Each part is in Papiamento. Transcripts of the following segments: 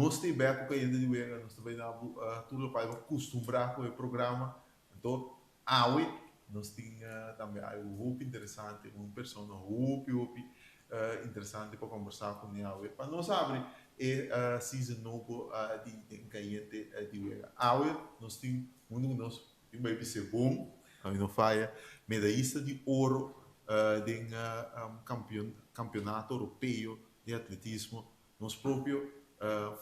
Nos ta bek ku Kayente di Wega, nos ta bai na bo tur lokual bo kustumbrá ku e programa. Anto awe nos tin tambe algu hopi interesante, un persona hopi hopi interesante pa kombersá kuné awe pa nos habri e season nobo di Den Kayente di Wega. Awe nos tin huntu ku nos tin bai bis'é bon, ami no faya, medayista di oro den kampeonato oropeo di atletismo. Nos propio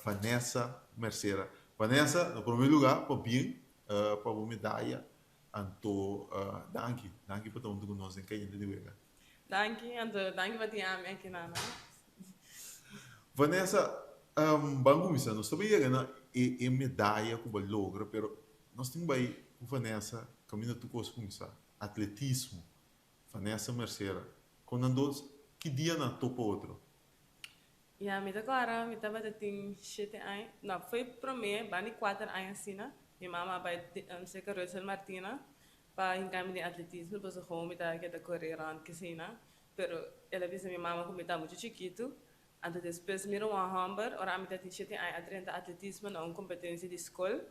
Vanessa Mercera. Vanessa, na prome lugar pabien pa bo medaya, anto danki, danki pa ta hunto cu nos den Cayente di Wega. Danki, anto danki pa tin ami aki nan. Vanessa, ban cuminsa, nos ta bay yega na e medaya cu bo a logra, pero nos tin bay cu Vanessa caminda tur cos cuminsa, atletismo, Vanessa Mercera, con nan dos ki dia nan a topa otro? Ya, mi ta kòrda mi tabata tin shete aña, no, foi promé banda di kuater aña asina, mi mama a bai serka Russel Martina pa hinka mi den atletismo pasobra gewoon mi ta keda kore rònt kesina, pero el a bisa mi mama ku mi ta muchu chikitu, anto despues mi ruman hòmber ora ami ta tin shete aña a drenta atletismo na un kompetensia di skol,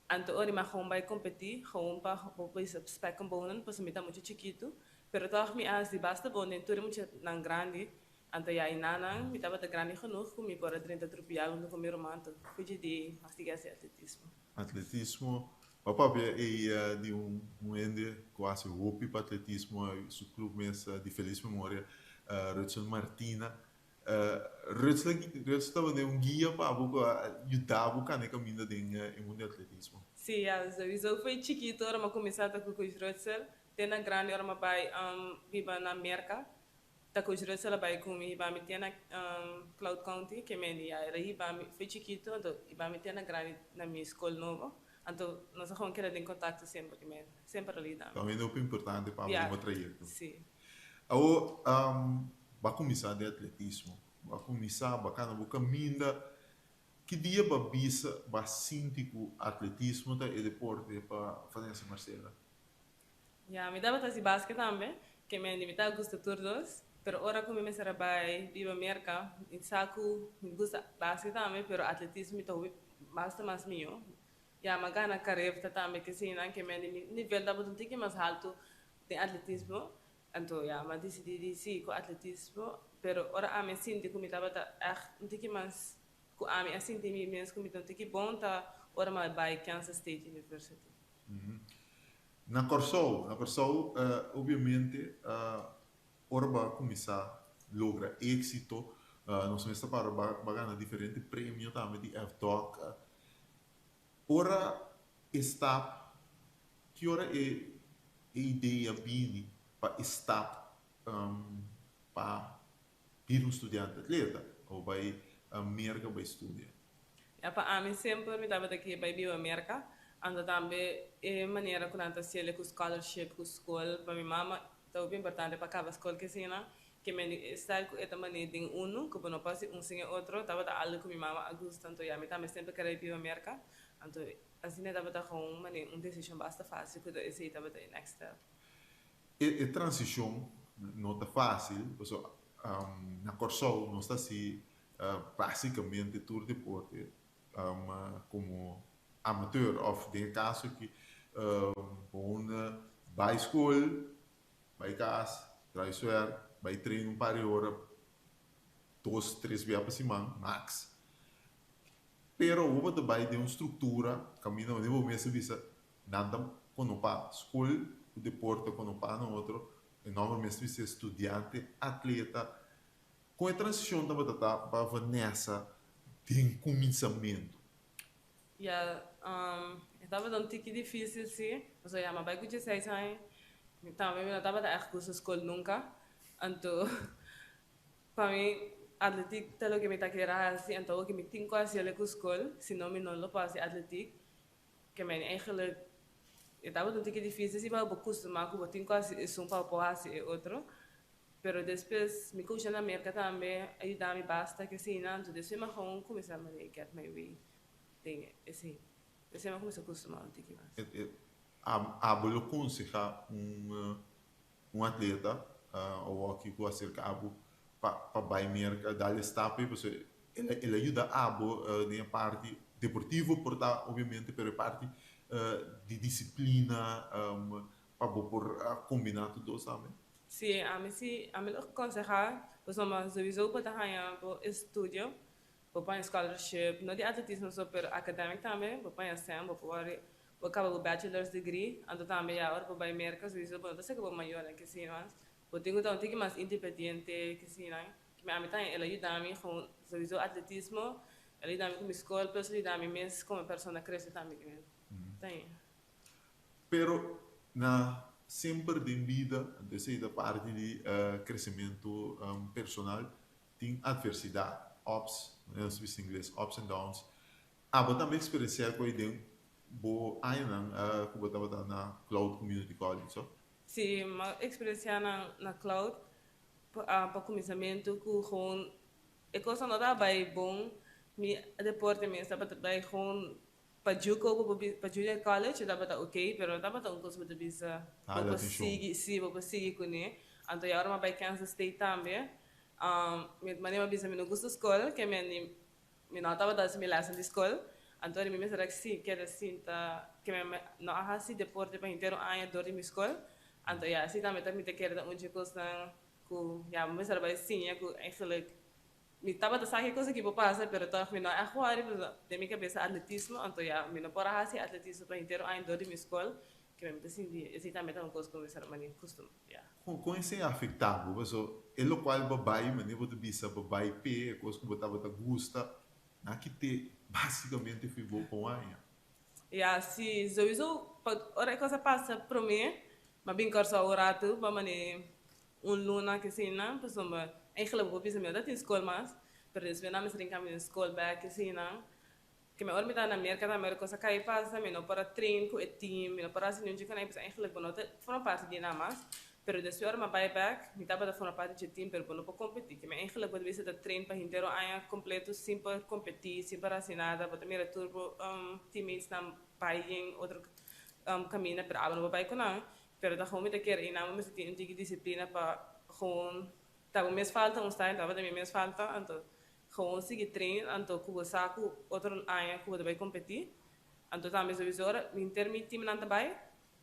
anto ora mi a gewoon bai kompetí gewoon pa bo bisa spek en bonen pasobra mi ta muchu chikitu, pero tòg mi a hasi basta bon den tur e muchanan grandi. Anto ya enanan mi tabata grandi genoeg ku mi por a drenta trupial huntu ku mi ruman anto fuji di hasi hasi atletismo. Atletismo, Bo papia ei di un hende ku hasi hopi pa atletismo, su club mes di felis memoria, Rutzel Martina. Rutzel, Rutzel tabata un guia pa bo ku a yuda bo kanda e kaminda den e mundu di atletismo. Si, ya, souiso foi chikito ora mi a kuminsá ta ku Coach Rutzel, te na grandi ora mi a bai biba na Merka. Ta ku Russell a bai ku mi hiba mi te na Cloud County, ke mende ya el a hiba mi foi chikitu anto hiba mi te na grandi na mi skol nobo, anto nos a gewoon keda den kontakto semper ke mende, semper el a yuda mi. Tambe hopi importante pa bo den bo trayekto. Si. Awor bo a kuminsá den atletismo, bo a kuminsá, bo a kana bo kaminda, ki dia bo a bisa, bo a sinti ku atletismo ta e deporte pa Vanessa Marcela? Ya, mi tabata hasi basket tambe, ke mendi mi ta gusta tur dos, pero ora ku mi mester a bai biba Merka, mi sa ku mi gusta basket tambe, pero atletismo mi ta hopi basta mas mihó. Ya, mi a gana karefta tambe kesinan, ke mendi mi nivel tabata un tiki mas haltu den atletismo, anto ya, mi a disidí di sigui ku atletismo, pero ora ami a sinti ku mi tabata ègt un tiki mas, ku ami a sinti mi mes ku mi ta un tiki bon ta ora mi a bai Kansas State University. Na Kòrsou, na Kòrsou obviamente ora bo a kuminsá logra éksito, nos mes ta para bo a gana diferente premio tambe di FDOC. Ora e stap, ki ora e idea bini pa e stap pa bira un studiante atleta o bai Merka bai studia? Ya pa ami semper mi tabata ke bai biba Merka, anto tambe e manera ku nan ta hasiel ku scholarship ku skol pa mi mama ta hopi importante pa kaba skol kesina ke men e style ku e ta mane den unu ku bo no por hasi un sin e otro tabata algu ku mi mama a gusta anto ya mi tambe semper kere bai biba Merka anto asina tabata gewoon mane un desishon basta fasil ku esei tabata e next step. E transishon no ta fásil, pasobra na Kòrsou nos ta hasi básikamente tur deporte komo amateur òf den e kaso aki bo un bai skol, bai kas, traha suèr, bai train un par di ora, dos, tres bia pa siman, maks. Pero bo ta bai den un struktura kaminda manera bo mes a bisa Nan ta konopá skol ku deporte konopá na otro. E nòmber mes ta bisa estudiante atleta. Kon e transishon tabata ta pa Vanessa den kuminsamentu? Ya, e tabata un tiki difísil sí, pasobra ya mi a bai ku dieseis aña. Mi tambe mi no tabata ègt gusta skol nunka. Anto pa mi atletik ta loke mi ta kere hasi, anto awor ke mi tin ku hasi al'e ku skol, si no mi no lo por hasi atletik. Ke men eigenlijk e tabata un tiki dificil si pa bo custuma cu bo tin cu haci esun pa bo por haci e otro, pero despues mi coach na Merca tambe a yuda mi basta ke asina, anto despues mi a gewoon cuminsa mane get my way den esey, despues mi a cuminsa custuma un tiki mas. Abo lo conseha un un atleta awor aki cu acerca abo pa bay Merca dal e stap ey pasobra. El a yuda abo den e parti deportivo por ta obviamente, pero e parti di disciplina pa bo por combina tur dos tambe? Sí, ami sí, ami lo conseha, pasobra sowieso bo ta haña bo estudio, bo paña scholarship, no di atletismo so, pero academic tambe, bo paña sem, bo por bo caba bo bachelor's degree, anto tambe ya ora bo bay Merca sowieso bo no ta seka bo mayornan ke si mas, bo tin cu ta un tiki mas independiente ke si nan. Mi ami ta el a yuda mi gewoon sowieso atletismo, el a yuda mi cu mi scol, plus el a yuda mi mes como persona crece tambe ke mi ta. Pero na semper den bida, anto esei ta parti di crecemento personal, tin adversidad, ups, manera nos ta bisa ingles, ups and downs. Abo tambe experiencia cu ei den bo añanan cu bo tabata na Cloud Community College, so? Si, mi a experiencia na Cloud pa kuminsamentu ku gewoon e kosnan no ta bai bon, mi deporte mes tabata bai gewoon pa JUCO ku bo pa junior college tabata ok pero no tabata un kos ku bo ta bisa bo por sigui si bo por sigui kuné. Anto ya ora mi a bai Kansas State tambe mi manera mi a bisa mi no gusta skol ke mi mi no tabata hasi mi lèsnan di skol anto mi mester a keda sinta ke mi no a hasi deporte pa henter un aña dor di mi skol. Anto ya, así tambe ta mi ta kere ta un dje kosnan ku ya mi mester a bai siña ku eigenlijk mi tabata sa ke kos aki por pasa pero tòg mi no a worry pasobra den mi kabesa atletismo anto ya mi no por a hasi atletismo pa henter un aña dor di mi skol ke mi ta sinti esei tambe ta un kos ku mi mester a mane kustum ya. Kon esei a afektá bo? Pasobra e lokual bo bai manera bo ta bisa bo bai p'e e kos ku bo tabata gusta nan kite basikamente fi bo pa un aña. Ya, si, souiso pa ora e kos a pasa promé, m'a bin Kòrsou un ratu pa manera un luna kesinan, pasobra eigenlijk bo por bisa mi no ta tin skol mas, pero despues nan mester tin kambia den skol bèk kesinan. Ke mi ora mi ta na Merka tambe ora e kos a kai pasa mi no por a train ku e team, mi no por a hasi niun dje pasobra eigenlijk bo no ta forma parti di nan mas. Pero despues ora mi a bai bèk, mi tabata forma parti dje team pero bo no por kompetí. Ke mi eigenlijk bo ta bisa ta train pa henter un aña kompleto sin por kompetí, sin por hasi nada. Bo ta mira tur bo teammatesnan bai den otro kaminda pero abo no por bai ku nan. Pero ta gewoon mi ta kere einan bo mester tin un tiki disiplina pa gewoon ta bo mes falta un style, tabata mi mes falta anto gewoon sigui train anto ku bo sa ku otro aña ku bo ta bai kompetí. Anto tambe souiso ora henter mi teamnan ta bai.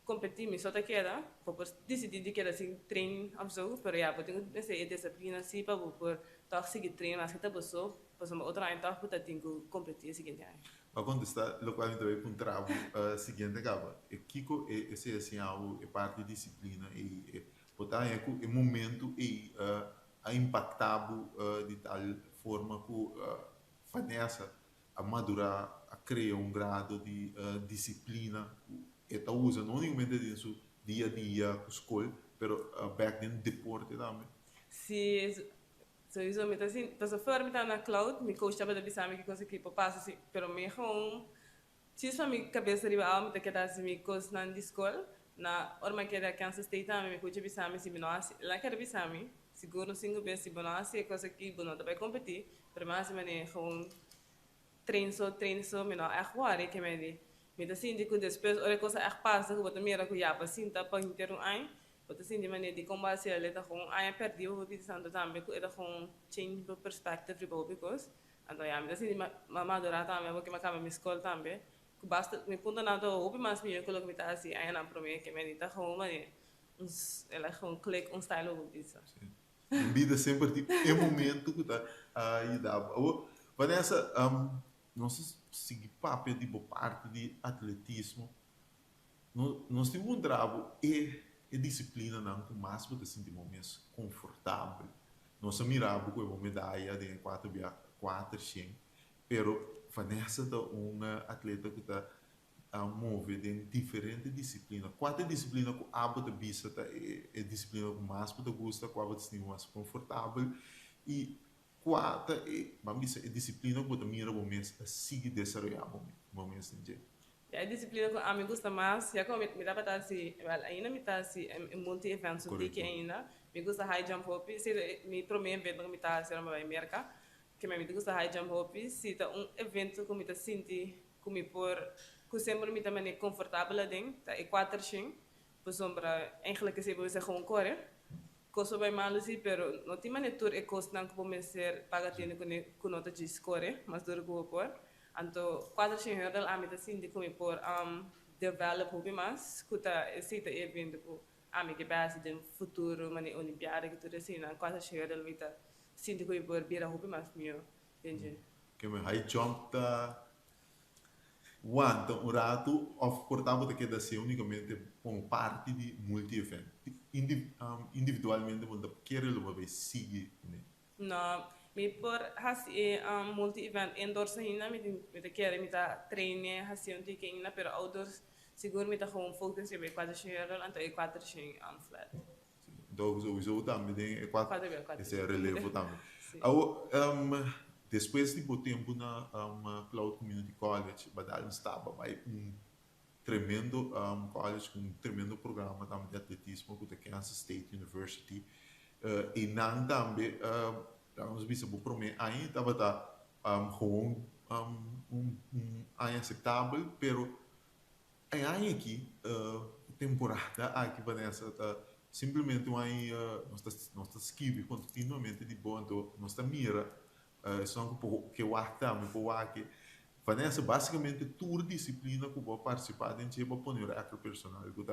Competi mi so ta keda, bo por dicidi di keda sin train of zo, pero ya bo tin cu mester e disciplina si pa bo por toch sigui train maske ta bo so, pasobra otro aña toch bo ta tin cu competi e siguiente aña. Bo a contesta locual mi ta bay puntra bo siguiente caba, e kico e esey a siña bo e parti disciplina ey, e bo ta haña cu e momento ey a impacta bo di tal forma cu Vanessa a madurá, a krea un grado di disiplina ku e ta usa no únikamente den su dia a dia ku skol, pero bèk den deporte tambe. Sí, souiso mi ta sinti, pasobra for mi ta na Cloud, mi coach tabata bisa mi ki kos aki por pasa si, pero mi gewoon djis pa mi kabes riba awa mi ta keda hasi mi kosnan di skol, na ora mi a keda Kansas State tambe mi coach a bisa mi si mi no hasi, el a keda bisa mi, sigur un sinku bes si bo no hasi e kos aki bo no ta bai kompetí. Pero mi a hasi manera gewoon train so, train so, mi no a ègt wòri ke mi di. Mi ta sinti ku despues ora e kos a ègt pasa ku bo ta mira ku ya bo a sinta pa henter un aña, bo ta sinti manera di kon bo a hasi el, e ta gewoon un aña pèrdí bo por pidi Santo tambe ku e ta gewoon change bo perspective riba hopi kos. Anto ya mi ta sinti mi a madurá tambe porque mi a kambia mi skol tambe ku basta mi puntonan ta hopi mas mihó ku loke mi ta hasi añanan promé ke mi di ta gewoon manera un el a gewoon click un style bo por bisa. Den bida semper tin e momento ku ta yuda bo. Awor, Vanessa, nos a sigui papia di bo parti di atletismo. Nos tin puntra bo e e disiplinanan ku mas bo ta sinti bo mes konfortabel. Nos a mira bo ku e bo medaya den e kuater bia kuater shen, pero Vanessa ta un atleta ku ta a move den diferente disiplina. Kua ta e disiplina ku abo ta bisa ta e disiplina ku mas bo ta gusta, ku abo ta sinti bo mas konfortabel i kua ta e, ban bisa, e disiplina ku bo ta mira bo mes a sigui desaroyá bo mes den dje? Ya e disiplina ku ami gusta mas, ya komo mi tabata hasi, wèl ainda mi ta hasi e multi events su tiki ainda, mi gusta high jump hopi, si ta mi promé evento ku mi ta hasi ora mi bai Merka, ke mi ta gusta high jump hopi, si ta un evento ku mi ta sinti ku mi por ku semper mi ta manera konfortabel aden ta e kuater shin pasobra eigenlijk esei bo mester gewoon kore. Kos por bai malu si, pero no tin manera tur e kosnan ku bo mester paga tene kuné ku no ta djis kore mas duru ku bo por. Anto 400 hurdle ami ta sinti ku mi por develop hopi mas ku ta esei ta e evento ku ami ke bai hasi den futuro manera olimpiada ku tur eseinan. 400 hurdle mi ta sinti ku mi por bira hopi mas mihó den dje. Ke men high jump ta Wanta un ratu of por ta bo ta keda hacié unicamente como parti di multi-event. Individualmente bo no ta kere lo bo bay sigui cune. No, mi por haci e multi-event indoors ainda, mi tin, mi ta kere mi ta traine haci un tiki ainda, pero outdoors sigur mi ta gewoon focus riba e 400 hurdle anto e 400 flat. Anto souiso tambe den e 4 esei relevo tambe. Awor, despues di bo tempu na Cloud Community College, bo a dal un stap a bai un tremendo college ku un tremendo programa tambe di atletismo ku ta Kansas State University. Einan tambe, laga nos bisa bo prome aña tabata gewoon un aña aseptabel, pero E aña aki, e temporada aki Vanessa ta simplemente un aña nos ta nos ta skibi continuamente di bo anto nos ta mira esun ku por ke wak tambe por wak Vanessa basicamente tur disciplina ku bo a participa den dje bo a pone un record personal ku ta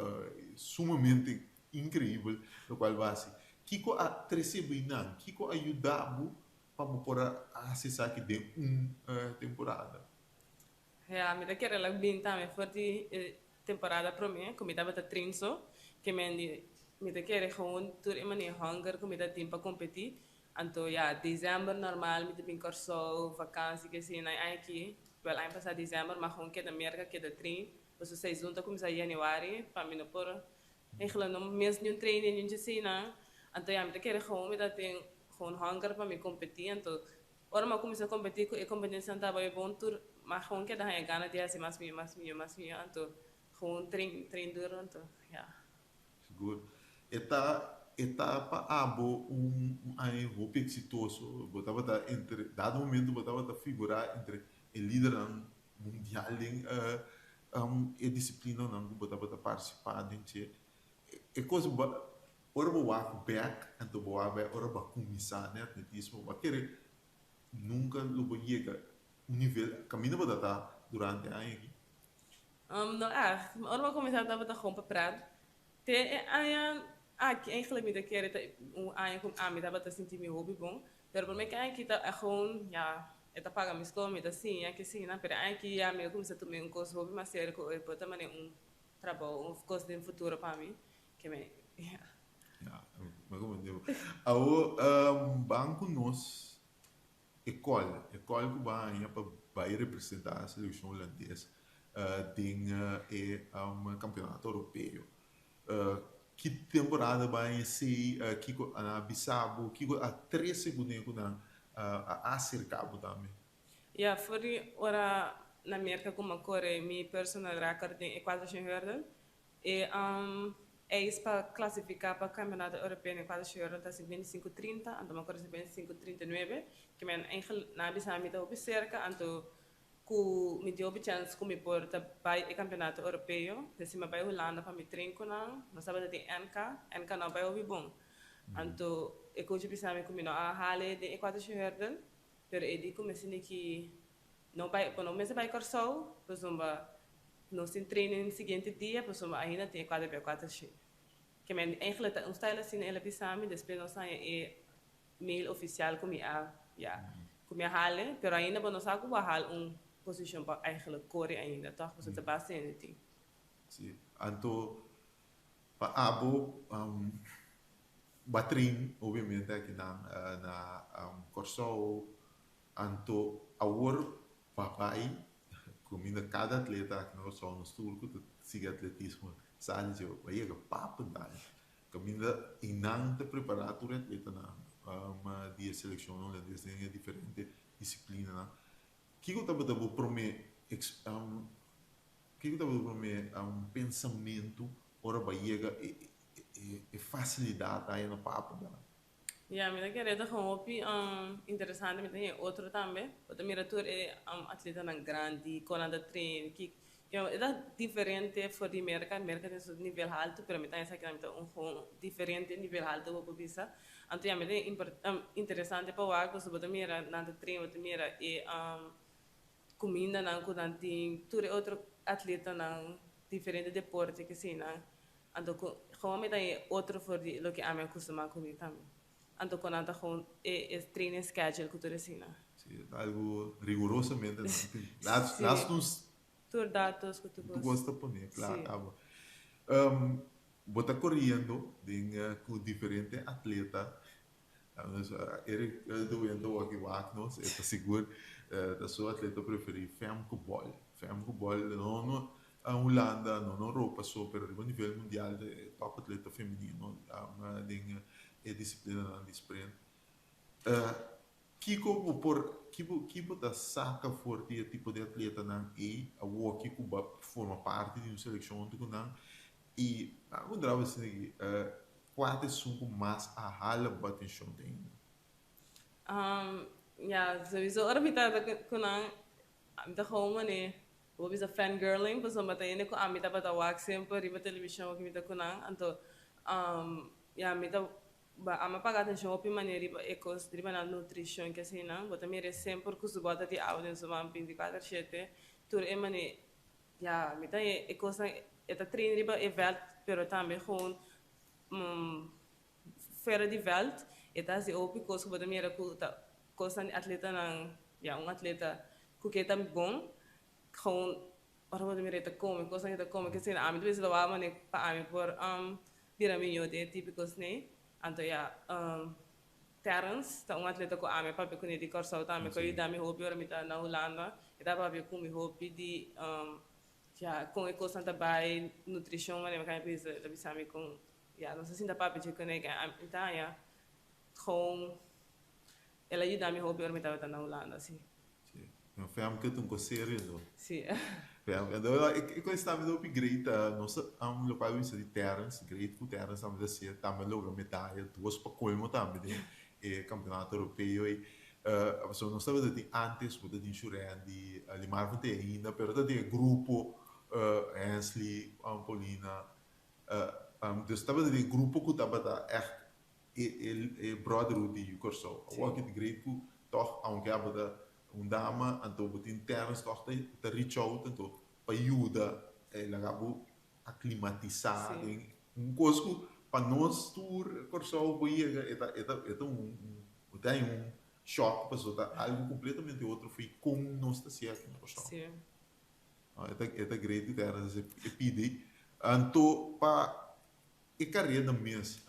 sumamente increibel lokual bo a hasi. Kiko a trese bo einan? Kiko a yuda bo pa bo por a hasi esaki den un temporada? Ja, mi ta kere lak bin tambe for di e temporada prome ku mi tabata train so, ke men di mi ta kere gewoon tur e manera hunger ku mi ta tin pa kompetí. Anto ya, december normal mi ta bin Kòrsou, vakansi ke asina, e aña aki, wèl aña pasá december, ma gewoon keda Merka, keda train, pasobra seizoen ta kuminsá januari, pa mi no por eigenlijk no mis niun training niun djesina. Anto ya, mi ta kere gewoon mi ta tin gewoon hunger pa mi kompetí, anto Ora mi a kuminsá kompetí ku e kompetensianan tabata bay bon tur, ma gewoon keda haña gana di hasi mas mihó, mas mihó, mas mihó, anto gewoon train, train duro, anto ya. Sigur. E ta e ta pa abo un un aña hopi eksitoso. Bo tabata entre, dado momento bo tabata figurá entre e lidernan mundial den e disiplinanan ku bo tabata partisipá den dje. E kos bo Ora bo wak bek, anto bo wak bek ora bo a kuminsá den atletismo, bo a kere nunka lo bo yega un nivel kaminda bo ta ta durante e aña aki? No ègt. Ora bo a kuminsá tabata gewoon pa pret. Te e aña aki eigenlijk mi ta kere ta un aña ku ami tabata sinti mi hopi bon, pero promé ku e aña aki ta gewoon ya e ta paga mi skol, mi ta siña, ke siña, pero e aña aki ya mi a kuminsá tuma un kos hopi mas serio ku e por ta manera un trabou of kos den futuro pa mi. Ke me, ja. Ja, mi a comprende bo. Awor, ban ku nos ekol, ekol ku bo a haña pa bai representá selekshon hulandes den e kampeonato europeo. Ki temporada bo a haña esei? Kiko nan a bisa bo? Kiko a trese kuné ku nan a aserká bo tambe? Ja, for di ora na Merka ku mi a kore mi personal record den e 400 hurdle, E eis pa klasifiká pa Kampionato Europeo den kuater shehor ta 55 30, anto mi a kore 55 39, ke men eigentlik nan a bisa mi ta hopi serka, anto ku mi tin hopi chèns ku mi por ta bai e Kampionato Europeo, desi mi a bai Hulanda pa mi train ku nan, nos tabata den NK, NK no a bai hopi bon, anto e coach a bisa mi ku mi no a hale den e kuater shehornan, pero e di ku mi sinti ki no bai, bo no mester bai Kòrsou, pasobra Nos tin training siguiente dia pasobra ainda tin e kuater bia kuater shin. Ke men eigenlijk ta un style asina el a bisa mi, despues nos haña e mail ofisial ku mi a ya ku mi a hale, pero ainda bo no sa ku bo a hal un posishon pa eigenlijk kore ainda tòg pasobra ta basta hende tin. Si, anto pa abo bo a train obviamente akinan na Kòrsou, anto awor pa bai Kuminda kada atleta aki na Kòrsou, nos tur ku ta sigui atletismo sa di dje bo a yega Papendal. Kaminda einan ta prepará tur e atletanan di e selekshon holandes den e diferente disiplinanan. Kiko tabata bo promé kiko tabata bo promé pensamentu ora bo a yega e fasilidat aya na Papendal? Ya, mi ta kere ta gewoon hopi interesante, mi ta haya otro tambe. Bo ta mira tur e atletanan grandi, kon nan ta train, ki. E ta diferente for di Merca, Merca tin su nivel halto, pero mi ta esaki ta un gewoon diferente nivel halto bo por bisa. Anto ya mi ta interesante pa wak pasobra bo ta mira nan ta train, bo ta mira e cumindanan cu nan tin, tur e otro atletanan, diferente deporte keseinan. Anto cu gewoon mi ta e otro for di loke ami a custuma cu mi tambe. Anto cu nan ta gewoon e training schedule cu tur eseinan. Si, ta algo rigurosamente nan tin. Laatst nos. Tur datos cu tur cos. Tur cos ta pone cla caba. Bo ta coriendo den cu diferente atleta. Eric de Winter wak wak nos, e ta sigur ta su atleta preferi, Femke Bol. Femke Bol no no Hulanda, no na Europa so, pero riba nivel mundial ta e top atleta femenino den e disiplinanan di sprint. Kiko bo por, ki ki bo ta saka for di e tipo di atletanan ei awoki ku bo a forma parti di un selekshon huntu ku nan? I a puntra bo asina aki, kua ta esun ku mas a hala bo atenshon te ainda? Ya, souiso ora mi ta ku nan, mi ta gewoon manera bo bisa fangirling pasobra ta hende ku ami tabata wak semper riba televishon oki mi ta ku nan. Anto, ya, mi ta Ba ama paga atencion hopi manera riba e cos riba nan nutricion ke asina. Bo ta mira e semper cu su bota di awa den su man binticuater shete. Tur e mane ya mi ta e cosnan e ta train riba e veld pero tambe gewoon fuera di veld e ta haci hopi cos cu bo ta mira cu ta cosnan di atletanan ya un atleta cu ke ta bon gewoon ora bo ta mira e ta come cosnan e ta come ke asina ami ta bisa ta wak mane pa ami por Bira miñó den e típiko snei. Anto ya, Terrence ta un atleta ku ami a papia kuné di Kòrsou tambe ku a yuda mi hopi ora mi ta na Hulanda. E ta papia ku mi hopi di ya kon e kosnan ta bai, nutrishon manera mi kan bisa, e ta bisa mi kon ya nos a sinta papia dje kuné ke ami ta haña gewoon el a yuda mi hopi ora mi tabata na Hulanda si. Sí. Un Femke ta un kos serio anto. Sí. Femke, anto e kos tambe ta hopi great, nos ta lokual bisa di Terrence, great ku Terrence tambe ta hasié, tambe a logra medaya, dos pa kolmo tambe den e kampeonato europeo ei. Pasobra nos tabata tin antes, bo ta tin Shurendi, Limar no tin ainda, pero ta tin e grupo, Hensley, Paulina, dus tabata tin e grupo ku tabata ègt E brotherhood di Kòrsou. Awor ki ta great ku tòg aunke abo ta un dama anto bo tin terms tòg ta reach out anto pa yuda e laga bo aklimatisá den un kos ku pa nos tur Kòrsou bo yega e ta e ta e ta un bo ta haña un shòk pasobra ta algu kompletamente otro fo'i kon nos ta hasié aki na Kòrsou. E ta great di terms e pidi anto pa E kareda mes,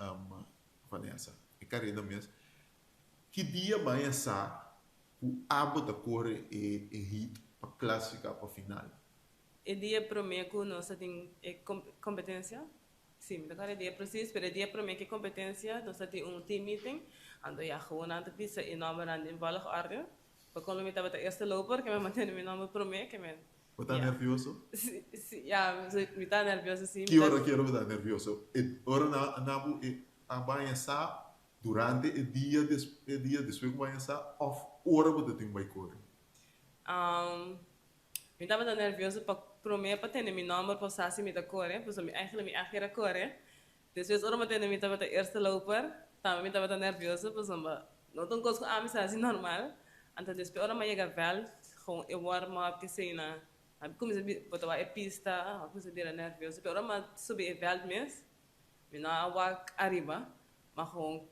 Vanessa, e kareda mes, ki dia baña sa ku abo ta kore e heat pa klasifiká pa final? E dia promé ku nos a tin e kompetensia, si, mi ta kòrda e dia presis, pero e dia promé ku e kompetensia nos a tin un team meeting, anto ya gewoon nan ta bisa e nòmbernan den volgorde, pa komo mi tabata eerste loper, ke mi a mantene mi nòmber promé, ke mi Bo ta nervioso? Si, si, ya, mi ta nervioso, si. Ki ora ki ora bo ta nervioso? E ora na na bo e a baña sa, durante e dia des e dia despues ku baña sa òf ora bo ta tin bai kore? Mi tabata nervioso pa promé pa tende mi nòmber pa sa si mi ta kore, pasobra mi eigenlijk mi a kere kore. Despues ora mi a tende mi tabata eerste loper, tambe mi tabata nervioso pasobra no ta un kos ku ami sa hasi normal. Anto despues ora mi a yega vèlt, gewoon e warm up keseinan, a kuminsá bo ta wak e pista, a kuminsá bira nervioso. Pero ora mi a subi e vèlt mes, mi no a wak ariba, ma gewoon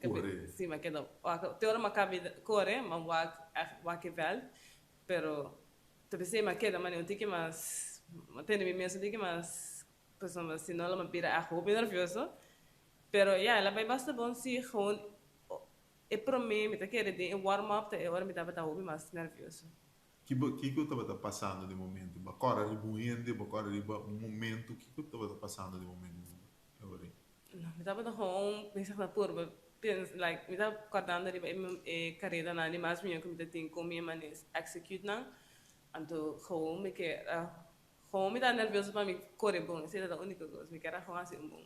Kore. Si, mi a keda wak. Te ora mi a kabi kore, mi a wak ègt wak e vèlt, pero ta bisei mi a keda manera un tiki mas, mi a tene mi mes un tiki mas Pasobra si no lo mi bira ègt hopi nervioso. Pero ya, el a bai basta bon si gewoon e promé mi ta kere den e warm up ta e ora mi tabata hopi mas nervioso. Kibo kiko tabata pasando den momento? Bo a kòrda riba un hende, bo a kòrda riba un momento, kiko tabata pasando den momento e ora ei? No, mi tabata gewoon bezig na purba pens like mi ta kòrdando riba e e karedanan di mas mihó ku mi ta tin kon mi e manera execute nan. Anto gewoon mi ke a Gewoon mi ta nervioso pa mi kore bon, esei ta ta uniko kos, mi kier a gewoon hasi un bon.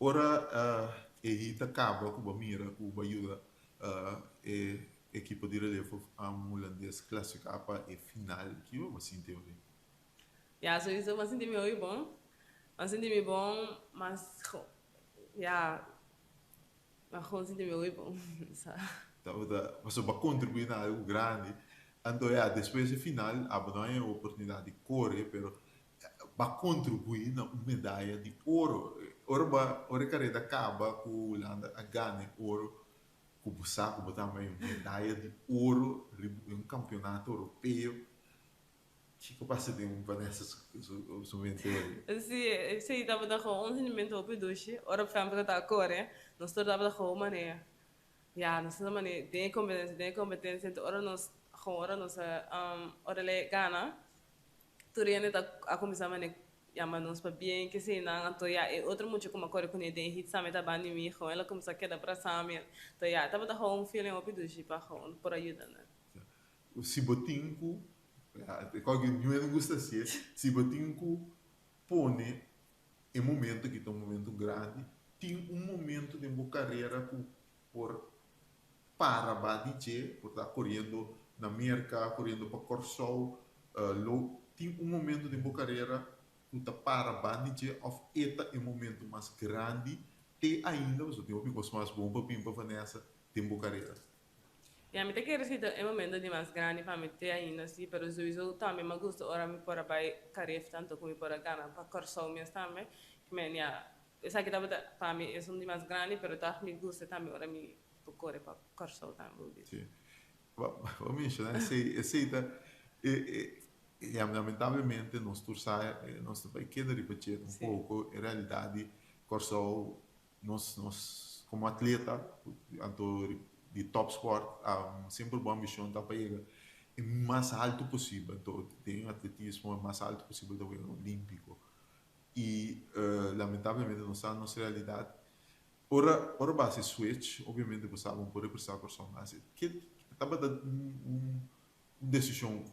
Ora e hit a kaba ku bo a mira ku bo a yuda e ekipo di relevo hulandes klasifiká pa e final, kiko bo a sinti ora ei? Ja, sowieso m'a sinti mi hopi bon. M'a sinti mi bon, mas ja, m'a gewoon sinti mi hopi bon. Sa. Tabata, pasobra bo a kontribuí na algu grandi. Anto ya, despues e final abo no a haña e oportunidat di kore, pero bo a kontribuí na un medaya di oro. Ora bo a, ora e kareda kaba ku Hulanda a gana e oro, ku bo sa ku bo ta haña un medaya di oro riba un kampionato europeo, Kiko pasa den un Vanessa su mente hoy? Sí, esei tabata gewoon un sentimiento hopi dushi. Ora Femke tabata kore, nos tur tabata gewoon manera, ya, nos tur manera den e competencia, den e competencia. Enton ora nos, gewoon ora nos a, ora el a gana, tur hende ta a cuminsa manera yama nos pabien, keseinan. Anto ya, e otro mucha ku mi a kore kuné den e hit sami ta banda di mi, gewoon el a cuminsa keda brasa mi. Enton ya, tabata gewoon un feeling hopi dushi pa gewoon por a yuda nan. Si bo tin ku, e kos ku niun hende gusta hasié, si bo tin ku pone e momento aki ta un momento grandi, tin un momento den bo karera ku por para ba di dje, por ta koriendo na Merka, koriendo pa Kòrsou, lo tin un momento den bo karera ku ta para ba di dje òf e ta e momento mas grandi te ainda, pasobra tin hopi kos mas bon pa bin pa Vanessa den bo karera. Ya, mi ta kere si ta e momento di mas grandi pa mi te ainda si, pero souiso tambe mi a gusta ora mi por a bai Carif tanto ku mi por a gana pa Kòrsou mes tambe. Men ya, esaki tabata pa mi esun di mas grandi, pero tòg mi gusta tambe ora mi por kore pa Kòrsou tambe bo bisa. Si. Bo menshoná esei, esei ta e e ya lamentablemente nos tur sa nos ta bai keda riba dje un poko e realidat di Kòrsou. Nos nos komo atleta anto di top sport semper bo ambishon ta pa yega e mas alto posibel anto den atletismo e mas alto posibel ta wega olimpiko i lamentablemente nos sa nos realidat ora ora bo hasi switch obviamente bo sa bo por representa Kòrsou mas ke tabata un Un desishon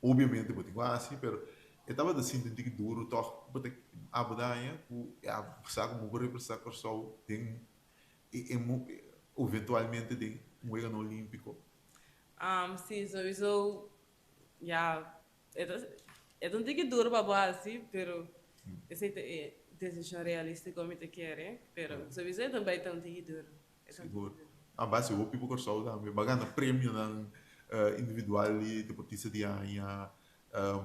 obviamente bo tin ku hasi, pero e tabata sinti un tiki duru tòg bo ta abo daña ku ya bo sa ku bo por representá Kòrsou den e eventualmente den un weganan olímpiko. Sí, souiso ya e ta e ta un tiki duru pa bo hasi, pero esei ta e desishon realístiko mi ta kere, pero souiso e ta bai ta un tiki duru. Sigur. A base hopi pa Kòrsou tambe. Bo a gana premionan individual di deportista di aña.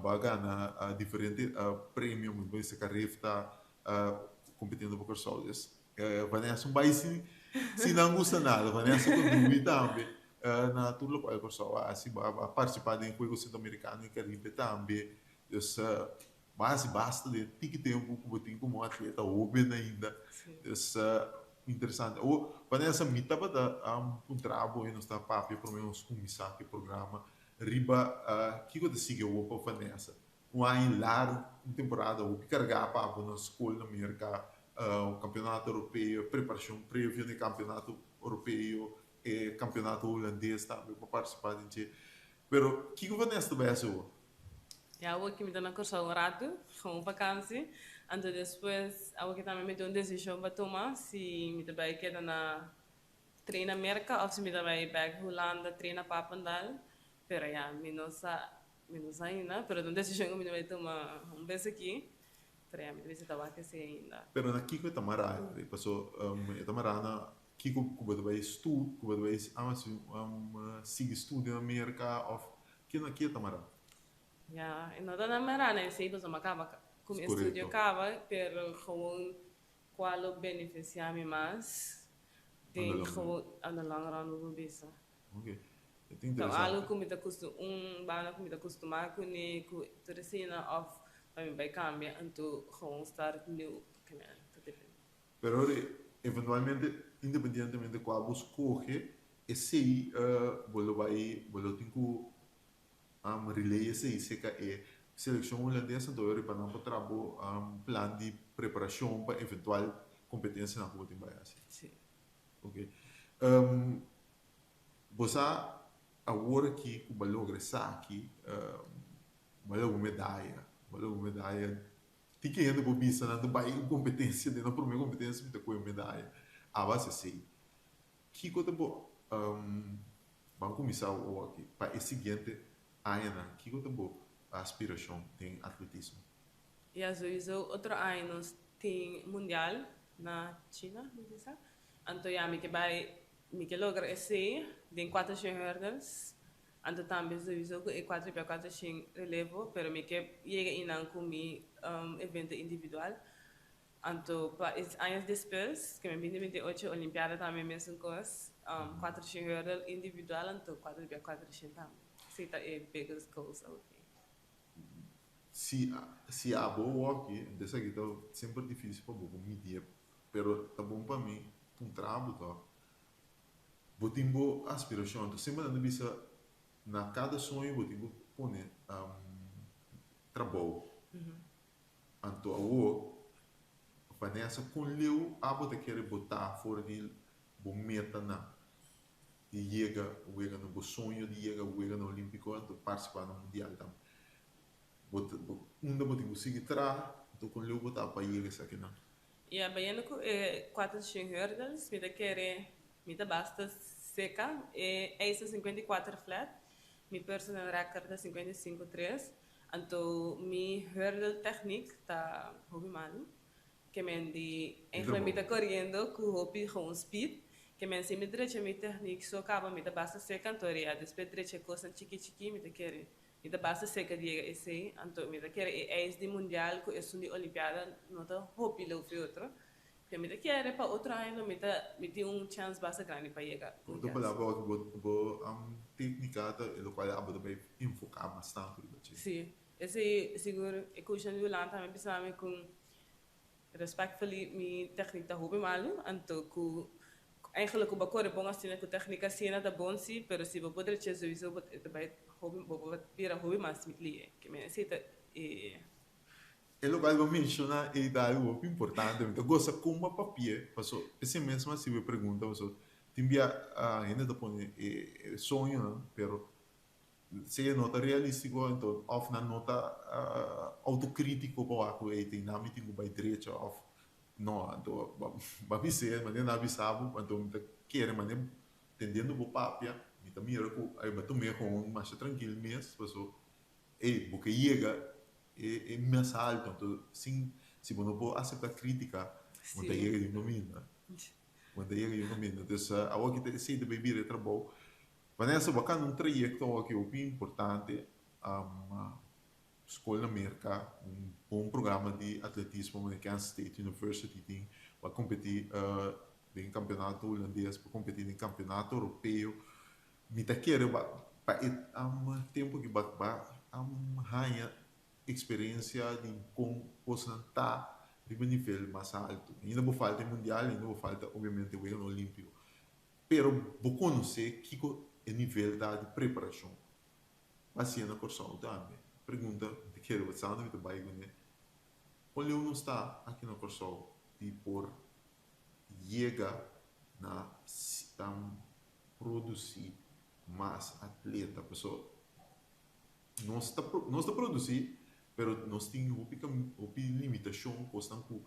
Bo a gana diferente premio, mi por bisa Carifta, kompitiendo pa Kòrsou. Dus Vanessa un bai sin sin nan gusta nada. Vanessa kontribuí tambe na tur lokual Kòrsou a hasi. Bo a partisipá den Juegos Centroamericano i Caribe tambe. Dus bo a hasi basta den tiki tempu ku bo tin komo atleta hoben ainda. Dus Interesante. Awor, Vanessa, mi tabata puntra bo i nos ta papia prome nos kuminsá ku e programa riba kiko ta sigui awor pa Vanessa. Un aña largu, un temporada hopi kargá pa abo na skol na Merka, kampionato europeo, preparashon previo na e kampionato europeo, e kampionato hulandes tambe bo partisipá den dje. Pero kiko Vanessa ta bai hasi awor? Ya awor ki mi ta na Kòrsou un ratu, gewoon vakansi. Anto despues awor ki tambe mi tin un desishon pa tuma si mi ta bai keda na train na Merka òf si mi ta bai bèk Hulanda train na Papendal. Pero ya, mi no sa, mi no sa ainda, pero ta un desishon ku mi ta bai tuma un bes aki. Pero ya, mi ta bisa ta wak esei ainda. Pero na kiko e ta mará? Paso e ta mará na kiko ku bo ta bai stu, ku bo ta bai sigui studia na Merka òf Ke na ke ta mará? Ya, e no ta na mará na esei pasobra mi a kaba ku mi estudio kaba, pero gewoon kua lo benefisiá mi mas den gewoon on the long run bo por bisa. Ok, e ta interesante. Ta algu ku mi ta kustum, un banda ku mi ta kustumá kuné ku tur asina òf pa mi bai kambia anto gewoon start new, ta depende. Pero ora eventualmente independientemente kua bo skohe esei bo lo bai bo lo tin ku relay esei serka e selekshon hulandes anto ora pa nan por traha bo plan di preparashon pa eventual kompetensianan ku bo tin bai hasi. Si. Ok. Bo sa awor aki ku bo a logra esaki bo a logra un medaya bo a logra un medaya. Tin ke hende por bisa nan ta bai un kompetensia, den nan promé kompetensia mi ta kohe un medaya. A base esei, kiko ta bo, ban kuminsá awor aki, pa e siguiente añanan, kiko ta bo aspirashon den atletismo? Ja, sowieso otro aña nos tin mundial na China, mi bisa. Anto ja, mi ke bai, mi ke logra esei den 400 hurdles. Anto tambe sowieso ku e 4x400 relevo, pero mi ke yega einan ku mi evento individual. Anto pa e añas despues, ke men 2028 Olimpiada tambe mesun kos, 400 hurdle individual anto 4x400 tambe. Esei ta e biggest goals awor. Si si abo wòki, esaki ta semper difísil pa bo por midié, pero ta bon pa mi puntra bo tòg. Bo tin bo aspirashon, anto semper nan ta bisa na kada soño bo tin ku pone trabou. Anto awor, Vanessa, kon leu abo ta kere bo ta for di bo metanan di yega wega na bo soño di yega wega na Olímpiko anto partisipá na Mundial tambe? Bo ta bo unda bo tin ku sigui traha anto kon leu bo ta pa yega esakinan? Ya, bayendo ku e 400 hurdles mi ta kere mi ta basta seka e eis ta 54 flat, mi personal record ta 55 tres, anto mi hurdle techniek ta hopi malu. Ke men di eigenlijk mi ta koriendo ku hopi gewoon speed. Ke men si mi drecha mi techniek so kaba mi ta basta seka, anto ria despues drecha kosnan chiki chiki mi ta kere mi ta basta seka di yega esei. Anto mi ta kere e eis di mundial ku esun di olimpiada no ta hopi leu fi otro. Ke mi ta kere pa otro aña lo mi ta mi tin un chans basta grandi pa yega Ku otro mundial. palabra bo bo teknika ta e lokual abo ta bai enfoká mas tantu riba dje. Si, esei sigur e coachnan di Hulanda tambe bisa mi ku respectfully mi techniek ta hopi malu, anto ku eigenlijk ku bo kore bon asina ku techniek asina ta bon si, pero si bo por drecha sowieso bo ta bai hopi bo por bira hopi mas lihe. Ke men esei ta e. E lokual bo menshoná ei ta algu hopi importante. Mi ta gosa kon bo a papia, paso esei mes mi a hasi bo e pregunta, paso tin bia hende ta pone e soñonan, pero Sea no ta realístiko anto òf nan no ta outokrítiko pa wak ku ey tin nan mi tin ku bai drecha òf no anto ba bis'é manera nan a bisa bo anto mi ta kere manera tendiendo bo papia mi ta mira ku ey bo a tum'é kon masha trankil mes paso ey bo ke yega e mes alto anto sin si bo no por aseptá krítika bo ta yega di un kaminda bo ta yega di un kaminda entonces awor ki ta esei ta bai bira e trabou. Vanessa, bo a kanda un trayekto awor ki hopi importante, skol na Merka, un bon programa di atletismo manera Kansas State University tin, bo a kompetí den kampionato hulandes, bo a kompetí den kampionato europeo. Mi ta kere bo pa e tempu aki bo a haña eksperensia di kon kosnan ta riba nivel mas altu. Ainda bo falta e mundial, ainda bo falta obviamente Weganan Olímpiko. Pero bo konosé kiko e nivel ta di preparashon pa hasié na Kòrsou tambe? Pregunta mi ta kere wak sa mi ta bai kuné. Kon leu nos ta aki na Kòrsou di por yega na produsí mas atleta? Pasobra nos ta nos ta produsí pero nos tin hopi hopi limitashon kosnan ku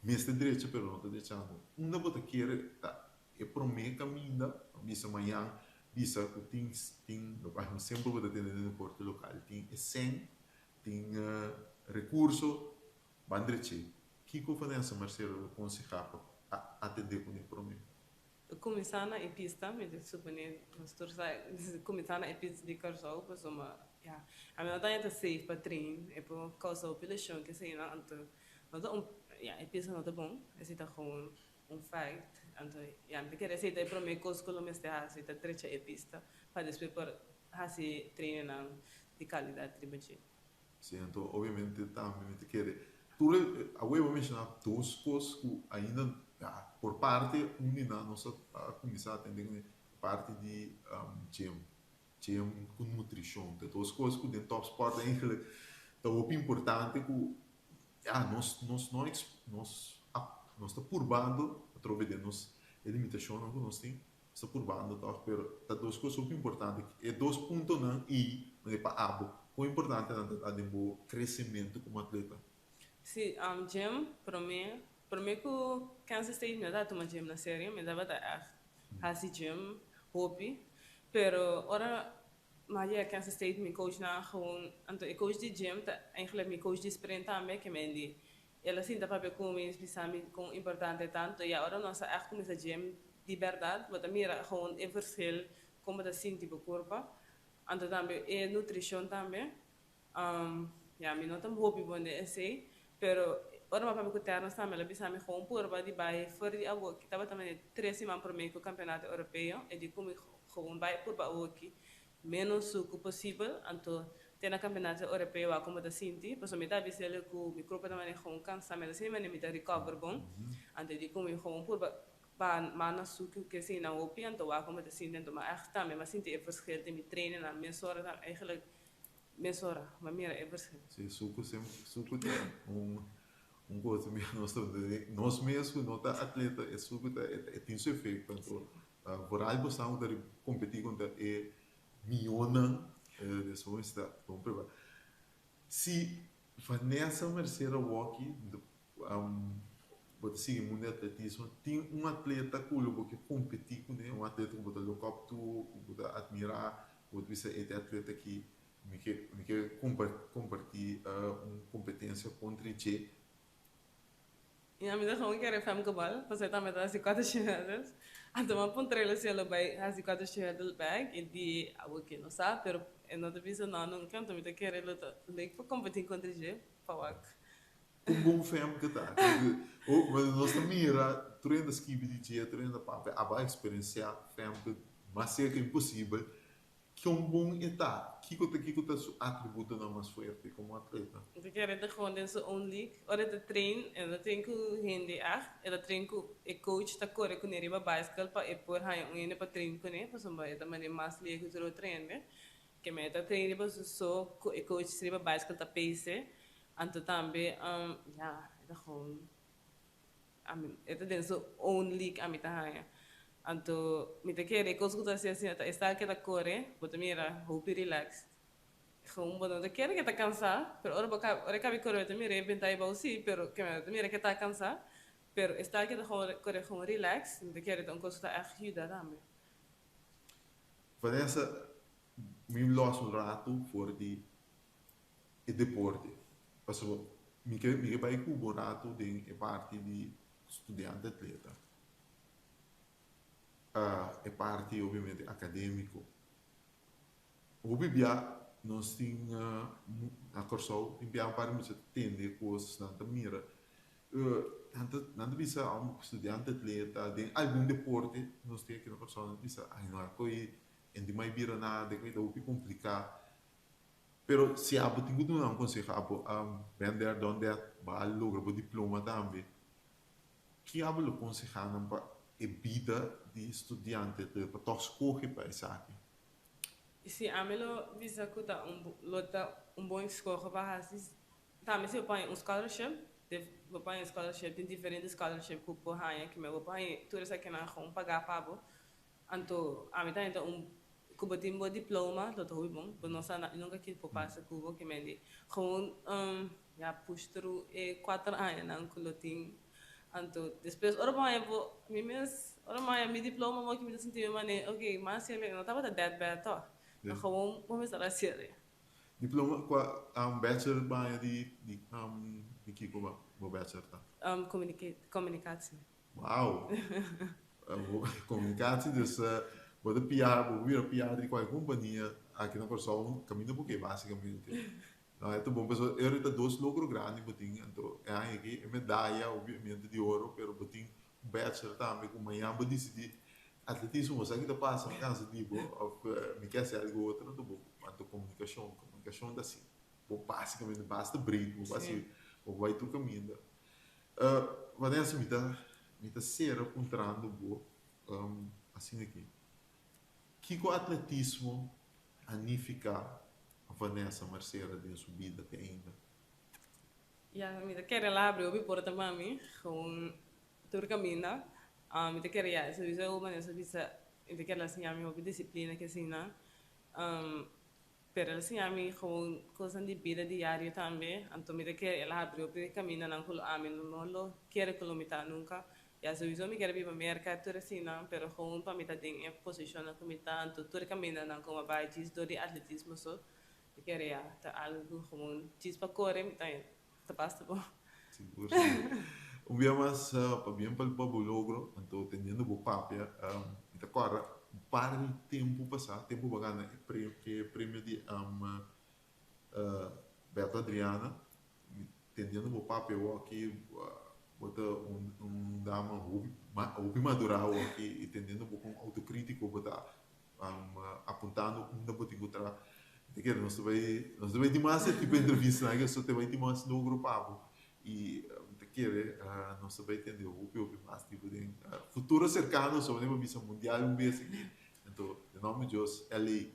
Mester drecha pero no ta drechando. Unda bo ta kere ta e prome kaminda pa bisa mañan bisa ku tin tin lokual mi semper bo ta tende den deporte lokal tin e sèn tin rekurso ban drech'é. Kiko Vanessa Marcelo lo konsehá pa atendé kuné prome? Kuminsá na e pista, mi ta suponé nos tur sa kuminsá na e pista di Kòrsou pasobra ya ami no ta yanta safe pa train e por kousa hopi leshon keseina anto no ta un ya e pista no ta bon esei ta gewoon un fact anto ya mi ta kere esei ta e prome kos ku lo mester hasi ta drecha e pista pa despues por hasi trainingnan di kalidat riba dje. Sí, anto obviamente tambe mi ta kere tur e awor bo menshoná dos kos ku ainda por parte un di nan nos a kuminsá atendé kuné parti di gym, gym ku nutrishon ta dos kos ku den tòpspòrt eigenlijk ta hopi importante ku ya nos nos no nos nos ta purbando atrobe den nos e limitashonnan ku nos tin nos ta purbando tòg pero ta dos kos hopi importante e dos puntonan ei manera pa abo kon importante nan ta den bo kresementu komo atleta? Si, gym prome prome ku Kansas State mi no tabata tuma gym na serio mi tabata ègt hasi gym hopi pero ora. Maar ja, Kansas State mi coach nan gewoon, anto e coach di gym ta eigenlijk mi coach di sprint tambe, ke men di el a sinta papia ku mi, bisa mi kon importante ta. Anto ya ora nos a echt kuminsá gym di bèrdat, bo ta mira gewoon e verschil kon bo ta sinti bo kurpa. Anto tambe e nutrishon tambe. Ya mi no ta hopi bon den esei, pero ora mi a papia ku Terence tambe el a bisa mi gewoon purba di bai for di awoki. Tabata manera tres siman promé ku kampeonato europeo, e di ku mi gewoon bai purba awoki ménos suku posibel, anto te na kampeonato europeo wak komo ta sinti, pasobra mi ta bisa el ku mi kurpa ta manera gewoon kansa, mi ta sinti manera mi ta recover bon, anto e di ku mi gewoon purba pa manda suku ku esei na hopi, anto wak komo ta sinti, anto mi a ègt tambe mi a sinti e verschil den mi trainingnan mesora tambe eigenlijk. Mesora, m'a mira e verschil. Sí, suku sem suku ta un un kos mi nos ta nos mes ku no ta atleta e suku ta e tin su efekto anto vooral bo sa ku ta kompetí kontra e mihónan despues ta bon prepará. Si Vanessa Mercera Walkie bo ta sigui mundu di atletismo tin un atleta ku lo bo ke kompetí kuné un atleta ku bo ta look up to ku bo ta atmirá Bo ta bisa e atleta aki mi ke mi ke kompartí un kompetensia kontra dje. Ya mi ta gewoon kere Femke Bol, pasobra e tambe ta hasi kuater hurdles. Anto mi a puntra el si el lo bai hasi kuater hurdle bek, e di awor ke no sa, pero e no ta bisa no nunka, anto mi ta kere lo ta leuk pa kompetí kontra dje pa wak. Kon bon Femke ta? Nos ta mira tur hende skibi di dje, tur hende papia, abo a eksperensiá Femke mas serka imposibel. Kon bon e ta? Kiko ta kiko ta su atributonan mas fuerte komo atleta? Mi ta kere ta gewoon den su own league. Ora e ta train, e no ta train ku hende ègt, e ta train ku e coach ta kore kuné riba bicycle pa e por haña un hende pa train kuné, pasobra e ta manera mas lihe ku tur otro hende. Keme e ta train riba su so ku e coach riba bicycle ta pese. Anto tambe, ya, e ta gewoon, ami, e ta den su own league ami ta haña. Anto mi ta kere e kos ku ta hasi asina ta esta ke ta kore, bo ta mira hopi relaxed. Gewoon bo no ta kere ke ta kansá, pero ora bo kaba, ora e kaba di kore bo ta mira e benta ei bou sí, pero ke bo ta mira ke ta kansá, pero esta ke ta kore gewoon relaxed, mi ta kere ta un kos ku ta ègt yuda tambe. Vanessa, mi lòs un ratu for di e deporte. Pasobra mi ke mi ke bai ku bo ratu den e parti di studiante atleta. E parti obviamente akademiko. Hopi bia nos tin na Kòrsou tin bia un par di mucha ta tende kos nan ta mira nan ta nan ta bisa un studiante atleta den algun deporte nos tin aki na Kòrsou nan ta bisa ay no a koe en di mai bira nada e ta hopi kompliká. Pero si abo tin ku duna un konseho abo a been there done that bo a logra bo diploma tambe ki abo lo konsehá nan pa e bida di studiante te pa tòg skohe pa esaki? Si ami lo bisa ku ta un lo ta un bon eskoho pa hasi tambe si bo por haña un scholarship bo por haña un scholarship tin diferente scholarship ku por haña kimen bo por haña tur esakinan gewoon pagá pa bo. Anto ami ta henter un ku bo tin bo diploma lo ta hopi bon, bo no sa nunka kiko por pasa ku bo, ke men di gewoon ya push through e kuater añanan ku lo tin. Anto despues ora bo haña bo mi mes ora mi haña mi diploma mo ki mi ta sinti mi manera ok mi a hasiel no tabata that bad tòg, pero gewoon bo mester hasiel. Diploma kua bachelor bo haña di di kiko bo bachelor ta? Communicatie. Wow! Komunikatie, dus bo ta PR, bo bira PR di kualke kompania aki na Kòrsou, kaminda bo ke basikamente. No, e ta bon pasobra e ta dos logro grandi bo tin, anto e aña aki e medaya obviamente di oro, pero bo tin un bachelor tambe ku mañan bo disidí atletismo bo sa ki ta pasa, mi kansa di bo òf mi ke hasi algu otro, anto bo anto komunikashon, komunikashon ta asina, bo basikamente basta breed, bo basi bo bai tur kaminda. Vanessa mi ta mi ta sera puntrando bo asina aki, kiko atletismo a nifiká Vanessa Marcela den su bida te ainda? Ya, mi ta kere labri hopi porta pa mi, gewoon tur kaminda. Mi ta kere ya, sowieso Vanessa bisa mi ta kere la siña mi hopi disiplina ke asina. Pero el a siña mi gewoon cosnan di bida diario tambe, anto mi ta kere el a habri hopi camindanan cu lo ami no lo kere cu lo mi ta nunca. Ya souiso mi kier biba Merca tur asina, pero gewoon pa mi ta den e posicionnan cu mi ta, anto tur e camindanan cu mi a bay djis door di atletismo so, mi kier ya ta algo cu gewoon djis pa core mi ta ta basta bon. Sigur, sigur. Un bia mas pabien pa bo logro, anto teniendo bo papia, mi ta corda un par di tempo pasa, tempo bo a gana e premio di Beto Adriana, mi tendiendo bo papia awoki, bo ta un dama hopi madura awoki y tendiendo bo con autocritico bo ta apuntando unda bo tin cu traha. Mi ta kere nos ta bay, nos ta bay tin mas e tipo entrevistanan aki, so ta bay tin mas logro pa bo y mi ta kere nos ta bay tende hopi hopi mas tipo den futuro cercano, so bo bisa mundial un bes aki, anto den nomber di Dios LA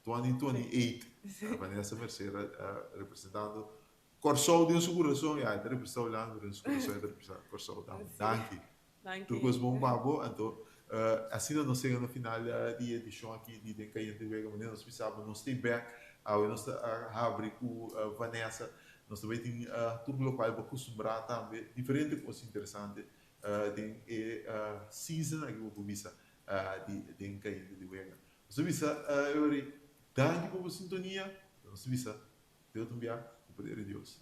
2028, Vanessa Mercera representando Kòrsou den su kurason, ya e ta representá Hulanda pero den su kurason e ta representá Kòrsou tambe. Danki. Tur kos bon pa bo. Anto asina nos yega na final di e edishon aki di Den Kayente Wega. Manera nos bisa bo nos stay bek. Awe nos ta habri ku Vanessa. Nos ta bai tin tur lokual bo kustumbrá tambe diferente kos interesante den e season aki bo por bisa di Den Kayente di Wega. Nos ta bisa Eury, danki pa bo sintonia. Nos ta bisa te otro bia ku poder di Dios.